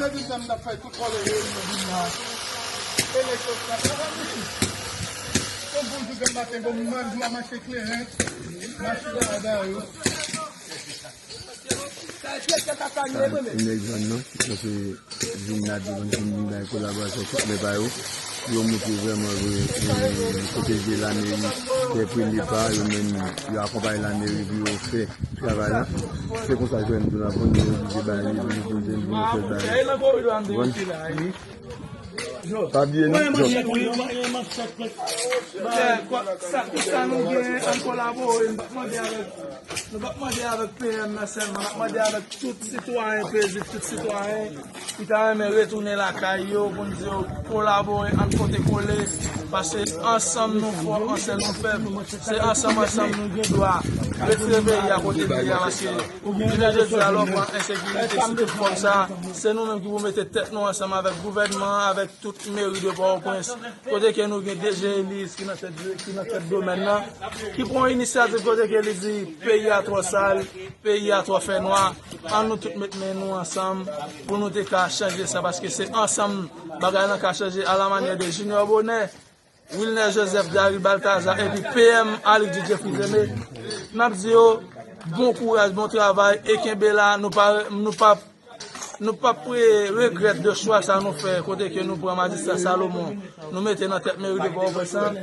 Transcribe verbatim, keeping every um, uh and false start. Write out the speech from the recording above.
Sa di m sa m t ap fè tout vòlè yo, yo vin la. Eleksyon sa, sa va vini. Yon bon jou gen maten, bon, mwen, jou a mache kleren. Mache dada yo. Nèg zòn nan, sa se vin la, di konn vin bay kolaborasyon tout lè pa yo. Yo montre vrèman vre, e, kote ke lameri fè premye pa, yo menm, yo akonpaye lameri pou yo fè travay la. Se konsa ke nou la pou nou oblije bay li, pou nou, pou nou, pou nou fè bay li. Pa bliye non. Sa, tout sa nou gen, ann kolabore, nou pa mande avèk, nou pa mande avèk P M nan sèlman, n ap mande avèk tout sitwayen pezib, tout sitwayen ki ta renmen retounen lakay yo, pou n di yo kolabore, ann pote kole, paske ansanm nou fò, ansanm nou fèb, se ansanm, ansanm nou gen dwa retire peyi a kote li ye a, paske jounen jodi a, lè w pran ensekirite sou tout fòm sa, se nou menm ki pou mete tèt nou ansanm avèk gouvènman an, avèk tout meri de Pòtoprens, kote ke nou gen D G Elise ki nan tèt, ki nan tèt domèn nan, ki pran yon inisyativ kote ke li di peyi a twò sal, peyi a twò fè nwa, ann nou tout met men nou ansanm pou nou te ka chanje sa, paske se ansanm bagay lan ka chanje, alamanyè de Junior Bonheur, Wilner Joseph, Daryl Balthazar, epi P M Alix Didier Fils-Aimé. N ap di yo bon kouraj, bon travay, e kenbe la, nou pa, nou pa, nou p ap regrèt de chwa sa nou fè, kote ke nou pran majistra Salomon, nou mete nan tèt meri de Pòtoprens lan.